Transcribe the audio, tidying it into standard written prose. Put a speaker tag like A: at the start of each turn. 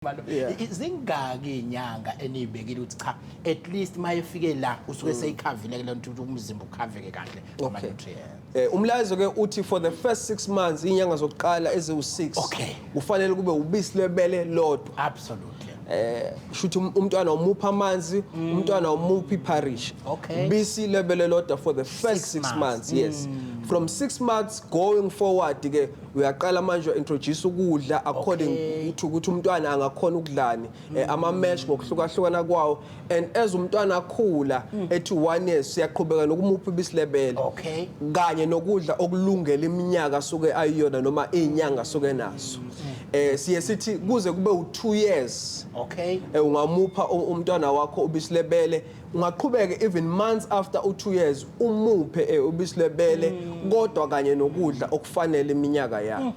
A: Khumalo.
B: Yeah.
A: Zingaki inyanga eniyibekile ukuthi cha, at least mayefike la usuke seyikhavile ke lento, ukuthi umzimba ukhaveke kahle ngama nutrients?
B: Umlayezo ke uthi for the first 6 months, inyanga zokuqala eziwu6, kufanele kube ubisi lwebele lodwa. Shuthi umntwana umupha amanzi, umntwana umupha iporridge. Ubisi lwebele lodwa for the first
A: 6
B: 6
A: months.
B: Months, yes. From 6 months going forward ke, uyaqala manje introduce ukudla according to ukuthi umntwana angakhona ukudlani, ama mash ngokuhlukahlukana kwawo, and as umntwana akhula ethi 1 years, siyaqhubeka nokumupha ubisi lebele kanye nokudla okulungela iminyaka asuke ayiyona noma izinyanga asuke nazo. Siye sithi kuze kube u2 years ungamupha umntwana wakho ubisi lebele. Ungaqhubeka even months after u2 years umuphe ubisi lebele, kodwa kanye nokudla okufanele iminyaka yakhe.